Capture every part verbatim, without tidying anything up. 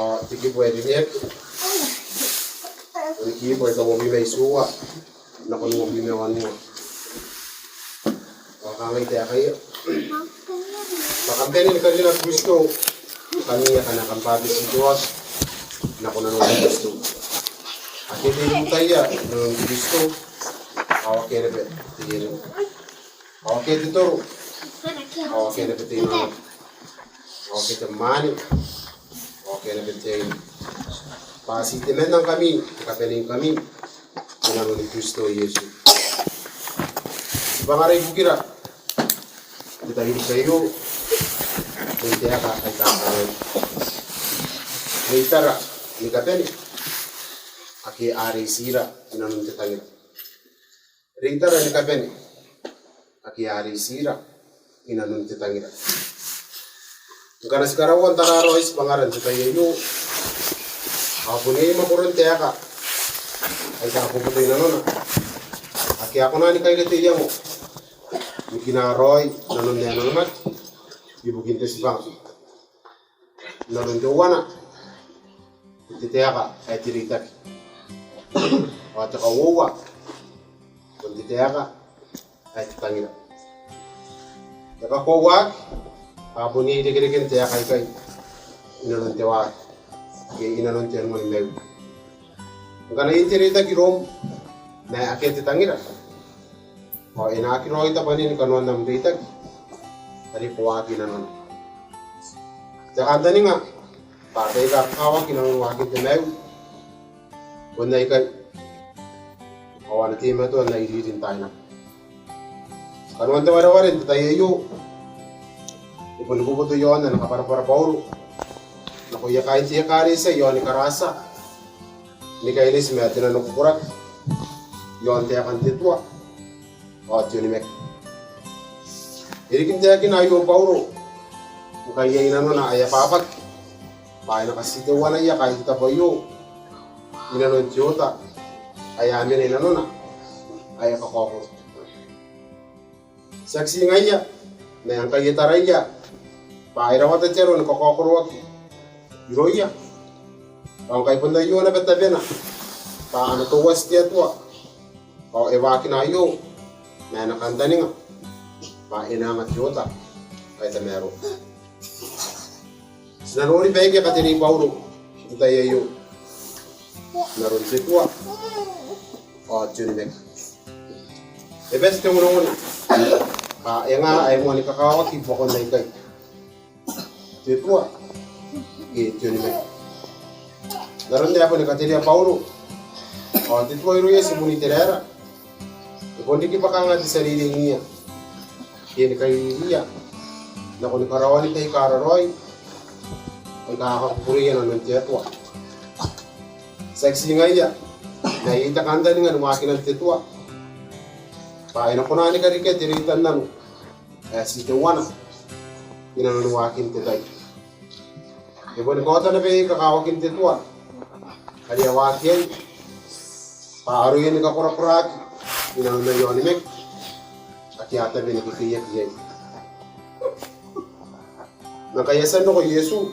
Ao te kibu ae rineaki, te kibu ae uabwi ma itiua nakon uabwi ma wanua. Ao kangai taekaia: Bwa kam bane ni karina Kristo, ngkami akana kam bwabetitoaki nako nanon Kristo. Ake te I-Iutaia inanon Kristo, ao ake naba te Ere. Ao ake te toro, ao ake naba te inaomata. Ao ake te mwaane, ao ake naba te aine. Bwa ti temanna ngkami ni kabaneingkami inanon Kristo Iesu. Tibwangara ibukira n te tairiki aio, n te taeka ae tabu. Reitara ni kabane ake a reitira inanon te tangira. Reitara ni kabane ake a reitira inanon te tangira. Ngkana ti karaua n tararaoi tibwangara n te tai aio, ao bon iai mwakoron taeka aika a boboto inanona ake a kona ni kaira te iango ni kina raoi nanon ae nanonaki ibukin te tibwanga. N aron teuana, te taeka ae te reitaki. Ao te kauoua, bon te taeka ae te tangira. E kakoauaki bwa bon iai irekereken taeka aikai inanon te waaki ke inanon te anua ni maiu. Ngkana iai te reitaki iroum ma akea te tangira, ao e na aki raoi tabwanin kanoan am reitaki are ko waaki inanona. Te kantaninga bwa baika a kakawaki inanon waakin te maiu bon aikai, ao a na teimatoa n ae iriiri n taai nako. Kanoan te wareware n te tai aio e boni boboto i aon ana kabwarabwara Bauro nakoia kaain te ekaretia i aon Karatia ni kaineti ma te nanokokoraki i aon taekan te tua ao te onimaki. E riki n taekina aio Bauro ngkai iai nanona ae ababaki bwa e na katiteuanaia kaain te tabo aio inanon te oota ae a mena inanona ae kakaokoro. Tiaki ti ngaia, ma ngkai e taraia bwa e rawata te aro ni kakaokoroaki irouia, ao ngkai bon aio naba tabena bwa a na touati te Atua, ao e waakina aio ma ana kantaninga bwa e na anga te oota ae tamaroa. Ti na nori baike e katerei Bauro n te tai aio n aron te tua ao te onimaki. E bati te ongongo bwa e nga ae moan kakawaki buakon aikai, te tua ke te onimaki. N aron ae boni katerea Bauro, ao te tua irouia tibun Iteraera e bon riki bwa kanga te tia reireingiia ke ni kairiia nakon karaoan baika raraoi aika a kakukureia nanon te Atua. Tiaki ti ngaia, ma iai te kantaninga ni waakinan te tua bwa e na kona ni karekea te reitannano ae ti teuana inanon waakin te tai. E boni kaota naba iai kakawakin te tua are a waaki iai bwa aroia ni kakorakoraaki inanon aia onimaki ake a tabe ni kekeiaki iai. Ma ngkai e a tia n roko Iesu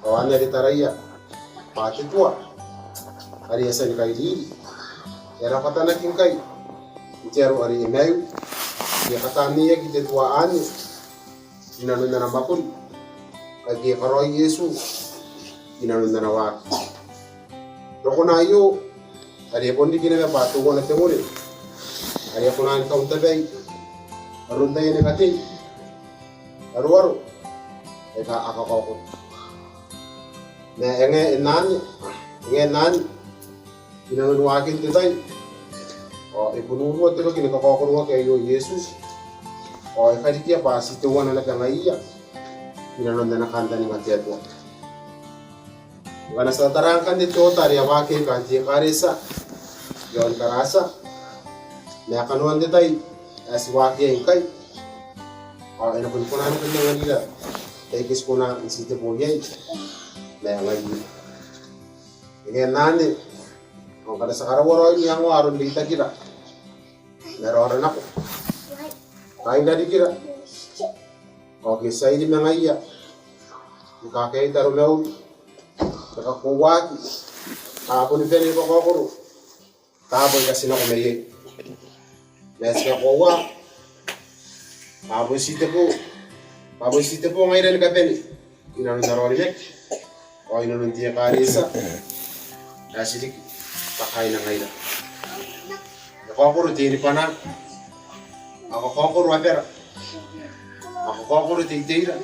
ao anne are taraia bwa te tua are e a tia ni kairiri e a rabwatanaki ngkai n te aro are e maiu, e a kataanneaki te tua anne inanon ana mwakuri ngkai e karaoi Iesu inanon ana waaki. Rokona aio are e bon riki naba bwa teuana te ngure are e kona ni kauntabai aron taian katei, aroaro aika a kakaokoro. Ma e ngae n anne, e ngae n anne inanon waakin te tai ao e bon urua te roki ni kakaokoroaki aio Iesu, ao e karikia bwa ti teuana naba ngaiia inanon ana kantaninga te Atua. Ngkana ti a tara ngkanne te oota are a waaki iai kaain te ekaretia i aon Karatia ma kanoan te tai ae ti waaki iai ngkai, ao e na boni kona ni bon anganira baike ti kona n titebo iai ma ngaira. E ngae n anne, ao ngkana ti a karaua raoi n iangoa aron reitakira ma raora nako kaain rarikira, ao ke ti a iri ma ngaiia ni kakaei taromauri Te kakoauaki, a boni bane ni kakaokoro taabo aika ti nako mai iai. Ma ti kakoaua bwa bon ti te bo, bwa bon ti te bo ngaira ni kabane inanon ara onimaki ao inanon te ekaretia ae ti riki bwa kaaina ngaira. E kaokoro te inibwana, ao e kaokoro abara, ao e kaokoro te iteira,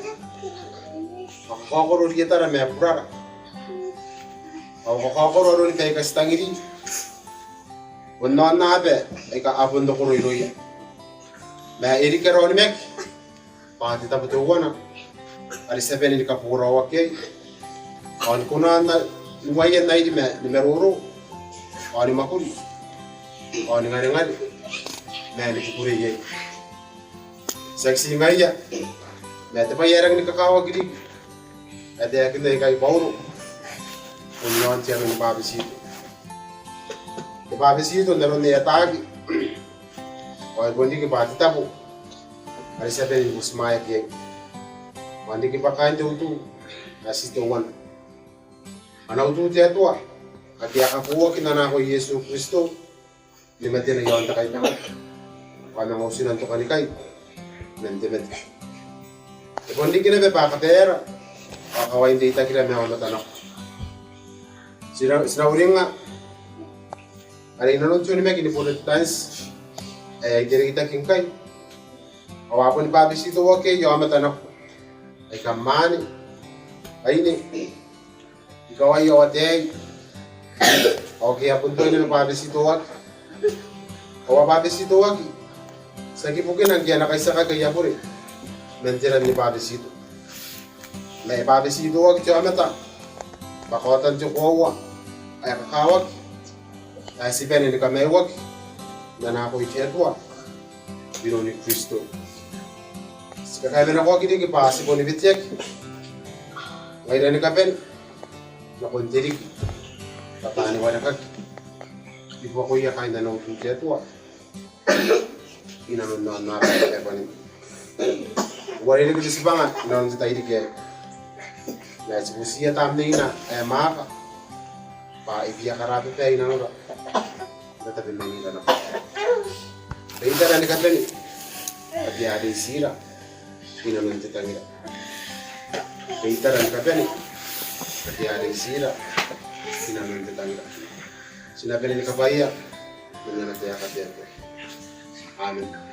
ao e kaokoro rietara ma burara, ao e kaokoro aroni baika ti tangiri, bon aonnaba aika a bon roko irouia. Ma e riki ara onimaki bwa te tabo teuana are ti a bane ni kaboraoaki iai, ao ni kona n uaia n airi ma ni maroro, ao ni mwakuri, ao ni ngarengare, ma ni kukurei iai. Tiaki ti ngaia, ma te bwai ae rangi ni kakawaki riki ae taekinna ikai Bauro bon iaon te aro ni bwabetito. Te bwabetito n aron ae ataaki, ao e bon riki bwa te tabo are ti a bane ni butimwaeaki iai, ao n riki bwa kaain te utu ae ti teuana. Ana utu te Atua ake a kabooaki n ana ako Iesu Kristo ni matena iaon te kaibangaki, ao a manga uti n tokanikai man te mate. E bon riki naba bwa kabaera ao kawain reitakira ma aomata nako. Ti na, ti na uringnga are inanon te onimaki ni Borotetanti ae a itereitaki ngkai, ao a boni bwabetitoaki iai aomata nako aika mwaane, aine, ikawai ao ataei, ao ake a bon tuai naba bwabetitoaki. Ao a bwabetitoaki tiaki bukina ngke a na kaitiakaki aia bure man te ran ni bwabetito, ma e bwabetitoaki te aomata bwa kaotan te koaua ae kakawaki ae ti bane ni kamaiuaki n ana akoi te Atua iroun Kristo. Ti kakaewenakoaki riki bwa ti boni weteaki ngaira ni kabane nakon te riki bwa taani warekaki i buakoia kaain ana utu te Atua inanon aonnaba ae bane. E uarereke te tibwanga inanon te tairiki aei, ma ti butiia tamneina ae mwaaka bwa e bia karababa inanora ma tabemanira nako. Reitara ni kabane bwa te a reitira inanon te tangira. Reitara ni kabane bwa te a reitira inanon te tangira. Ti na bane ni kabwaia man ana taeka te Atua. Amen.